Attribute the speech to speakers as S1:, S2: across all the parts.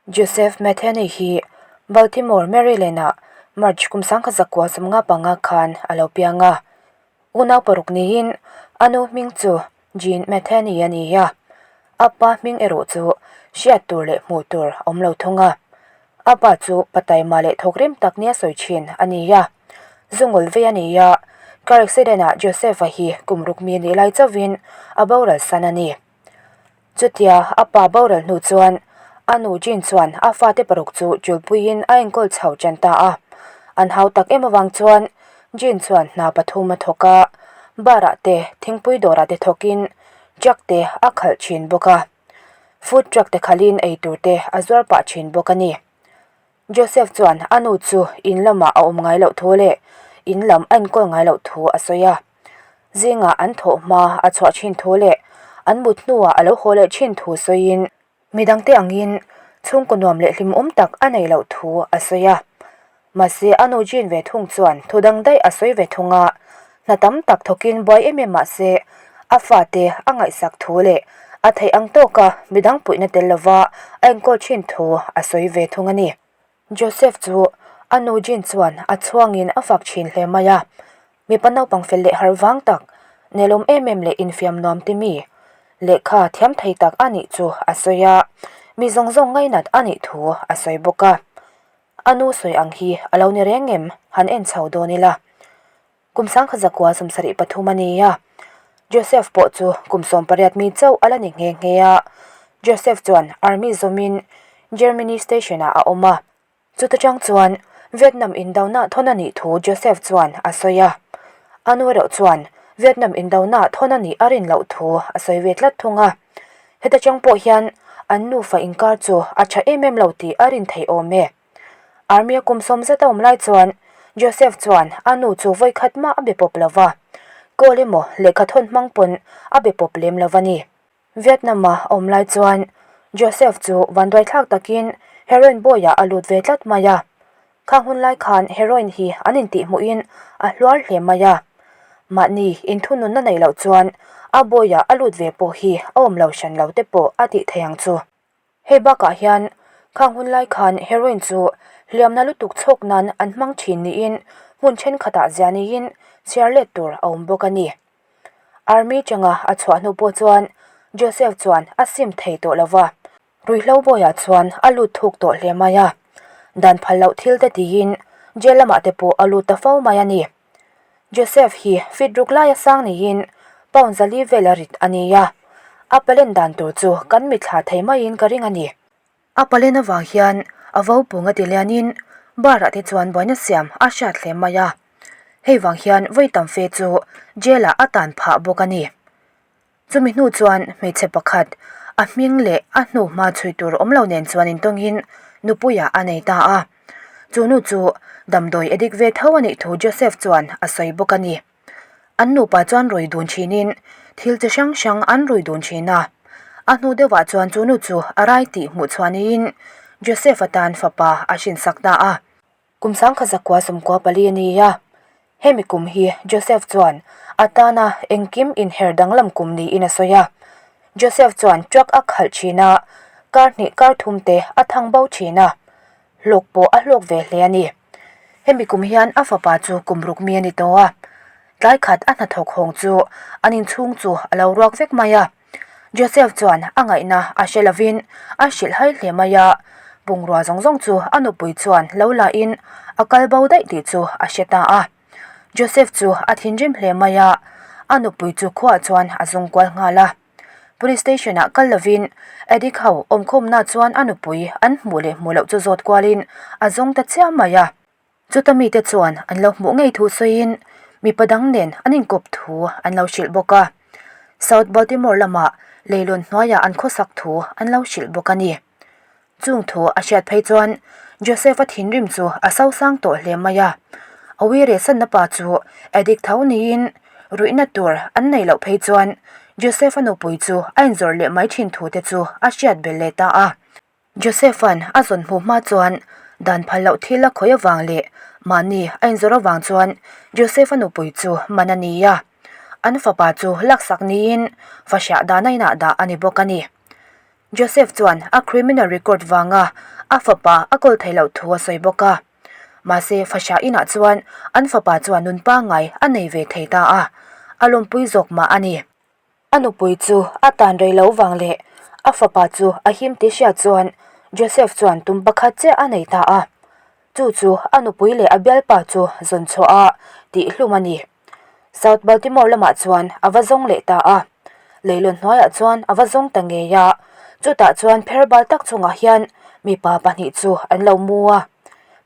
S1: Joseph Matheny hi Baltimore, Maryland-ah March kum 1995 khan a lo piang a. Unau paruk niin a nu hming chu Jean Matheny a ni a, a pa hming erawh chu hriat tur leh hmuh tur a awm lo thung a. A pa chu pa taima leh thawk rem tak nia sawi thin a ni a. Zungul vei a ni a, car accident-ah Joseph-a hi kum ruk mi nih lai chauhin a boral san a ni. Chutia a pa boral hnu chuan a nu Jean chuan a fate paruk chu chulpuiin a enkawl chho ṭan ta a. An hau tak em avang chuan Jean chuan hna pathum a thawk a, bar-ah te thingpui dawrah te thawkin truck te a khalh ṭhin bawk a. Food truck te khalhin eitur te a zuar pah ṭhin bawk a ni. Joseph chuan a nu chu in lamah a awm ngai loh thu leh in lam a enkawl ngai loh thu a sawi a. Zingah an thawh hma a chhuah thin thu leh an mut hnuah a lo haw leh thin thu sawiin midangte angin chhungkaw nuam leh hlimawm tak a nei loh thu a sawi a. Mahse a nu Jean ve thung chuan thu dang daih a sawi ve thung a, hna tam tak thawkin buai em em mahse a fate a ngaihsak thu leh a theih ang tawka midang puihna tel lova a enkawl thin thu a sawi ve thung a ni. Joseph chu a nu Jean chuan a chhuangin a fak thin hle mai a, mipa naupang fel leh har vang tak, nelawm em em leh infiam nuam ti mi, lehkha thiam thei tak a nih chu a sawi a, mi zawng zawng ngainat a nih thu a sawi bawk a. A nu sawi ang hi a lo ni reng em? Han en chho dawn ila. Kum 1973 a ni a, Joseph pawh chu kum 18 mi chauh a la ni nghe nghe a. Joseph chuan Army zawmin Germany station ah a awm a. Chuta chang chuan Vietnam indona thawn a nih thu Joseph chuan a sawi a. A nu erawh chuan Vietnam indona thawn a nih a rin loh thu a sawi ve tlat thung a. Heta chang pawh hian an nufa inkar chu a tha em em lo tih a rin theih awm e. Army-a kum sawm zet a awm lai chuan Joseph chuan a nu chu vawi khat mah a be pawp lo va, call emaw lehkha thawn hmang pawn a be pawp lem lo a ni. Vietnam-a a awm lai chuan Joseph chu vanduaithlak takin heroin bawiah a lut ve tlat mai a. Khang hun lai khan heroin hi an intihhmuhin a hluar hle mai a, mahni inthununna neih loh chuan a bawiah a lut ve pawh hi a awm lo hran lo te pawh a tih thei ang chu. Hei bakah hian khang hun lai khan heroin chu hliamna lutuk chhawk nan an hmang thin niin hmun thenkhatah zia niin chhiar let tur a awm bawk a ni. Army changa a chhuah hnu pawh chuan Joseph chuan a sim thei tawh lo va. Ruihhlo bawiah chuan a lut thuk tawh hle mai a, dan phal loh thil te tiin jail lamah te pawh a lut ta fo mai a ni. Joseph hi feet ruk laia sang niin pound zali vela rit a ni a, a palen dan tur chu kan mitthla thei maiin ka ring a ni. A palen avang hian a vo pung a ti lianin bar ah te chuan buaina siam a hriat hle mai a, hei vang hian vawi tam fe chu jail ah a tan phah bawk a ni. Chumi hnu chuan hmeichhe pakhat a hming leh a hnu hma chhui tur awm lo nen chuan intawngin nupuiah a nei ta a. Chu nu chu damdawi addict ve tho a nih thu Joseph chuan a sawi bawk a ni. An nupa chuan rui dun thinin thil chi hrang hrang an rui dun thin a. A hnu deuhah chuan chu nu chu a rai tih hmuh chhuah niin Joseph atan fapa a hrinsak ta a. Kum 1994 a ni a, hemi kum hi Joseph chuan a tana engkim inher danglam kum niin a sawi a. Joseph chuan truck a khalh thin a, kar hnih kar thum te a thang bo thin a, hlawk pawh a hlawk ve hle a ni. Hemi kum hian a fapa chu kum ruk mi a ni tawh a, tlai khat a hnathawk hawng chu an inchhung chu a lo ruak vek mai a. Joseph chuan a ngaihna a hre lovin a hrilh hai hle mai a, bungrua zawng zawng chu a nupui chuan lo la in a kal bo daih tih chu a hre ta a. Joseph chu a thinrim hle mai a, a nupui chu khuaah chuan a zung kual nghal a. Police station ah kal lovin addict ho awmkhawmna chuan a nupui an hmuh leh hmuh loh chu zawt kualin a zawng ta chiam mai a. Chuta mite chuan an lo hmuh ngei thu sawiin mipa dang nen an inkawp thu an lo hrilh bawk a. South Baltimore lamah leilawn hnuaiah an khawsak thu an lo hrilh bawk a ni. Chung thu a hriat phei chuan Joseph-a thinrim chu a sosang tawh hle mai a. A uire sanna pa chu addict tho niin ruihna tur an neih loh phei chuan Joseph-a nupui chu a inzawrh leh mai thin thu te chu a hriat belh leh ta a. Joseph-a'n a zawn hmuh hma chuan dan phal loh thil a khawih avang leh mahni a inzawrh avang chuan Joseph-a nupui chu man a ni a, an fapa chu laksak niin fahrah dana inah dah a ni bawk a ni. Joseph chuan a criminal record vanga a fapa a kawl theih loh thu a sawi bawk a. Mahse, Fasha inah chuan an fapa chuan nun pangngai a nei ve thei ta a, a lawmpui zawk mah a ni. A nupui chu a tan rei lo vang leh a fapa chu a him tih hriat chuan Joseph chuan tum pakhat chiah a nei ta a, chu chu a nupui leh a bialpa chu zawn chhuah a tihhlum a ni. South Baltimore lamah chuan a va zawng leh ta a, leilawn hnuaiah chuan a va zawng ta ngei a, chutah chuan pher bal tak chungah hian mipa pahnih chu an lo mu a,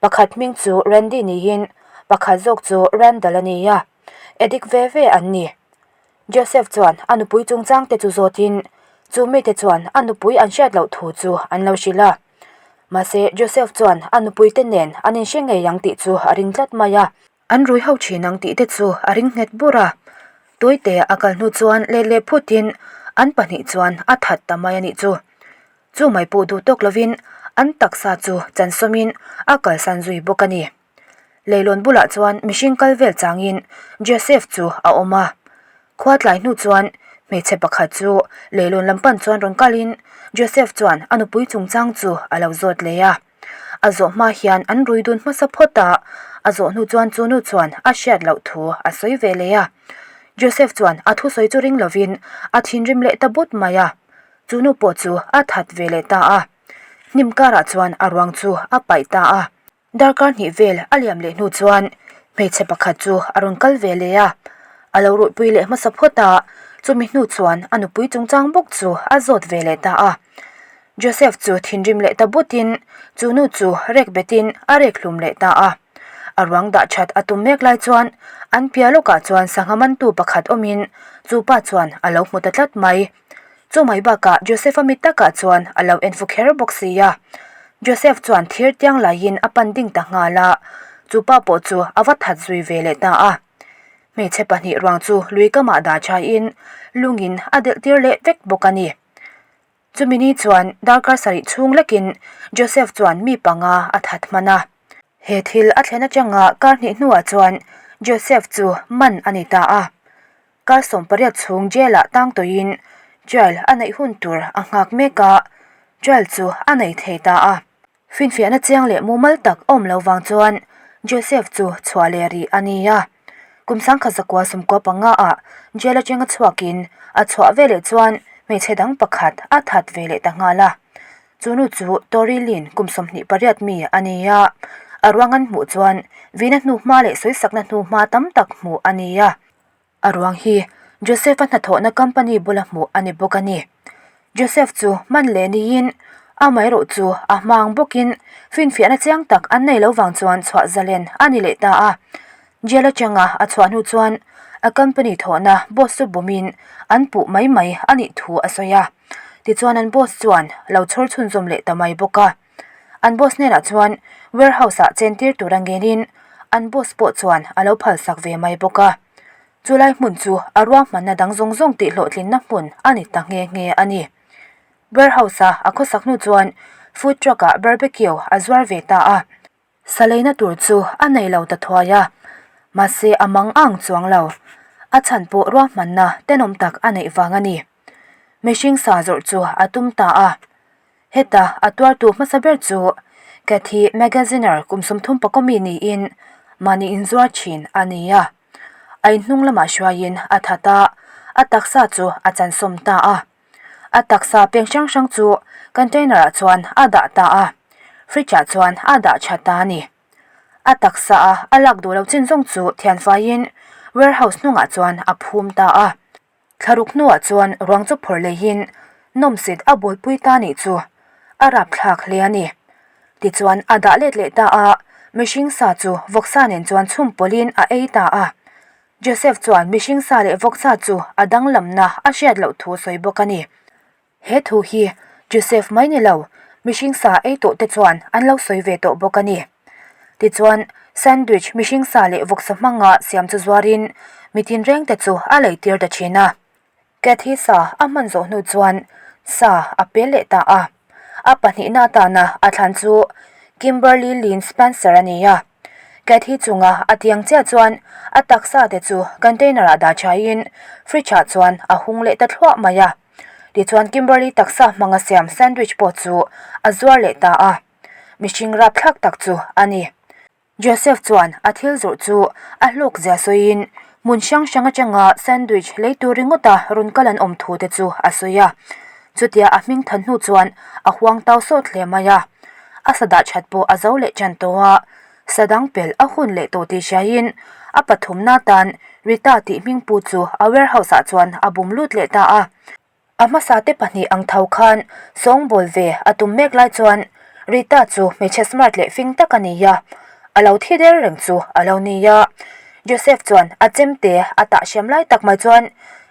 S1: pakhat hming chu Randy niin pakhat zawk chu Randall a ni a, addict ve ve an ni. Joseph chuan a nupui chungchang te chu zawtin chu mite chuan a nupui an hriat loh thu chu an lo hrilh a. Mahse Joseph chuan a nupui te nen an inhre ngei ang tih chu a ring tlat mai a. An rui ho thin ang tih te chu a ring nghet bur a. Tuite a kal hnu chuan let leh phutin an pahnih chuan a that ta mai a nih chu. Chu mai pawh duh tawk lovin an taksa chu chansawmin a kalsan zui bawk a ni. Leilawn bulah chuan mihring kal vel changin Joseph chu a awm a. Khua tlai hnu chuan hmeichhe pakhat chu leilawn lam pan chuan rawn kalin Joseph chuan a nupui chungchang chu a lo zawt leh a. A zawh hma hian an rui dun hmasa phawt a, a zawh hnu chuan chu nu chuan a hriat loh thu a sawi ve leh a. Joseph chuan a thusawi chu ring lovin a thinrim leh ta but mai a, chu nu pawh chu a that ve leh ta a. Hnim karah chuan a ruang chu a paih ta a. Darkar hnih vel a liam leh hnu chuan hmeichhe pakhat chu a rawn kal ve leh a, a lo ruihpui leh hmasa phawt a, chumi hnu chuan a nupui chungchang bawk chu a zawt ve leh ta a. Joseph chu thinrim leh ta butin chu nu chu rek betin a rek hlum leh ta a. A ruang dah that a tum mek lai chuan an piah lawkah chuan sangha mantu pakhat awmin chu pa chuan a lo hmu ta tlat mai. Chu mai bakah Joseph-a mit takah chuan a lo en fu kher bawk si a. Joseph chuan thir tiang laiin a pan ding ta nghal a, chu pa pawh chu a va that zui ve leh ta a. Hmeichhe pahnih ruang chu lui kamah dah thain lungin a delh tir leh vek bawk a ni. Chumi ni chuan darkar sarih chhung lekin Joseph chuan mi panga a that hman a. He thil a thlen atanga kar hnih hnuah chuan Joseph chu man a ni ta a. Kar 18 chhung jail ah tang tawhin trial a neih hun tur a nghak mek a, trial chu a nei thei ta a. Finfiahna chiang leh mumal tak a awm lo vang chuan Joseph chu chhuah leh rih a ni a. Kum 1995 ah jail atanga chhuakin a chhuah veleh chuan hmeichhe dang pakhat a that ve leh ta nghal a. Chu nu chu Tori Lynn kum 28 mi a ni a, a ruang an hmuh chuan vina hnuhma leh sawisakna hnuhma tam tak hmuh a ni a. A ruang hi Joseph-a hnathawhna company bula hmuh a ni bawk a ni. Joseph chu hman leh niin amaherawh chu a hmang bawkin finfiahna chiang tak an nei lo vang chuan chhuah zalen a ni leh ta a. Jail atanga a chhuah hnu chuan a company thawhna boss chu bumin an puh mai mai a nih thu a sawi a. Tichuan an boss chuan lo chhawr chhunzawm leh ta mai bawk a. An boss hnenah chuan warehouse ah chentir tur a ngenin an boss pawh chuan a lo phalsak ve mai bawk a. Chulai hmun chu a ruahmanna dang zawng zawng tih hlawhtlinna hmun a ni ta nghe nghe a ni. Warehouse a a khawsak hnu chuan food truck ah barbecue a zuar ve ta a. Sa leina tur chu a nei lo ta thuai a, mahse a mang ang chuang lo. A chhan pawh ruahmanna tenawm tak a neih vang a ni. Mihring sa zawrh chu a tum ta a. Heta a tuartu hmasa ber chu Kathy Magaziner kum 30 mi niin mahni inzuar thin a ni a. A inhnung lamah hruaiin a that a, a taksa chu a chansawm ta a. A taksa peng hrang hrang chu container ah chuan a dah ta a, fridge ah chuan a dah tha ta a ni. A taksa a a lak duh loh chin zawng chu thianfaiin warehouse hnungah chuan a phum ta a. Thlaruk hnuah chuan ruang chu phawrh leihin nawmsit a buaipui ta nih chu a rapthlak hle a ni. Tichuan a dah let leh ta a, mihring sa chu vawksa nen chuan chhum pawlhin a ei ta a. Joseph chuan mihring sa leh vawksa chu a danglamna a hriat loh thu sawi bawk a ni. He thu hi Joseph mai ni lo, mihring sa ei tawh te chuan an lo sawi ve tawh bawk a ni. Tichuan, sandwich mihring sa leh vawksa hmanga siam chu zuarin mi tinreng te chu a lei tir ta thin a. Kathy sa a hman zawh hnu chuan sa a pel leh ta a. A pahnihna atana a thlan chu Kimberly Lynn Spencer a ni a. Kathy chunga a tiang chiah chuan a taksa te chu container ah dah thain fridge ah chuan a hung leh ta thluah mai a. Tichuan Kimberly taksa hmanga siam sandwich pawh chu a zuar leh ta a. Mihring rapthlak tak chu a ni. Joseph chuan a thil zawrh chu a hlawk zia sawiin hmun hrang hrang atanga sandwich lei tur ringawta rawn kal an awm thu te chu a sawi a. Chutia a hming than hnu chuan a huang tau sawt hle mai a. A sa dah that pawh a zo leh tan tawh a, sa dang pelh a hun leh tawh tih hriain a pathumna tan Rita tih hming pu chu a warehouse ah chuan a bum lut leh ta a. A hmasa te pahnih ang tho khan sawngbawl ve a tum mek lai chuan Rita chu hmeichhe smart leh fing tak a ni a, a lo thi der reng chu a lo ni a. Joseph chuan a chemte a tah hriam lai tak mai chuan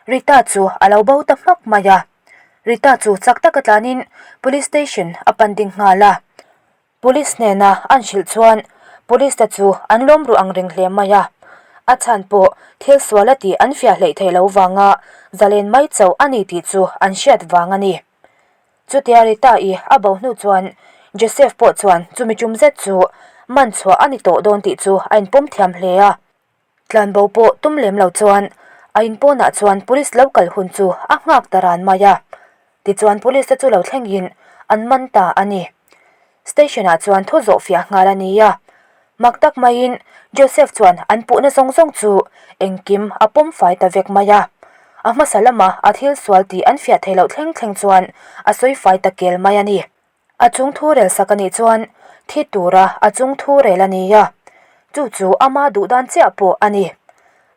S1: Rita chu a lo bo ta hmak mai a. Rita chu chak taka tlanin Police Station a pan ding nghal a. Police hnena an hrilh chuan Police te chu an lawm ruh ang reng hle mai a, a chhan pawh thil sual a tih an fiah hleih theih loh vanga zalen mai chauh a ni tih chu an hriat vang a ni. Chutia Rita-i a bo hnu chuan Joseph pawh chuan chumi tum zet chu man chhuah a ni tawh dawn tih chu a inpawm thiam hle a. Tlanbo pawh tum lem lo chuan a in pawnah chuan police lo kal hun chu a nghak ta ran mai a. Tichuan police te chu lo thlengin an man ta a ni. Station ah chuan thu zawh fiah nghal a ni a. Mak tak maiin Joseph chuan an puhna zawng zawng chu engkim a pawm fai ta vek mai a. A hmasa lama a thil sual tih an fiah theih loh thleng thleng chuan a sawi fai ta kel mai a ni. A chung thu rel sak a nih chuan thi tura a chung thu rel a ni a, chu chu ama duh dan chiah pawh a ni.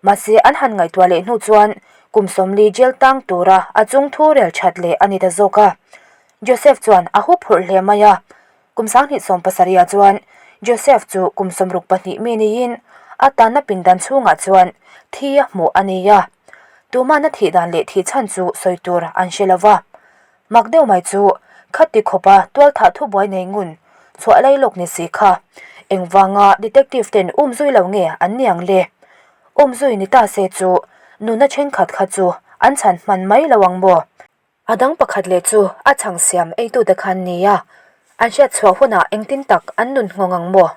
S1: Mahse an han ngaihtuah leh hnu chuan kum 40 jail tang tura a chung thu rel that leh a ni ta zawk a. Joseph chuan a hup hurh hle mai a, kum 2017 ah chuan Joseph chu kum 62 mi niin a tanna pindan chhungah chuan thi a hmuh a ni a. Tumahna thih dan leh thih chhan chu sawi tur an hre lo va. Mak deuh mai chu khati khawpa tualthah thubuai nei ngun chhuah lai lawk ni si kha. Engvanga detective ten umzui lo nge an ni ang le? Umzui ni ta se chu nuna thenkhat kha chu an chhan hman mai lo ang maw? A dang pakhat leh chu a chhang siam eitute khan nia, an hriat chhuah hunah engtin tak an nun nghawng ang maw?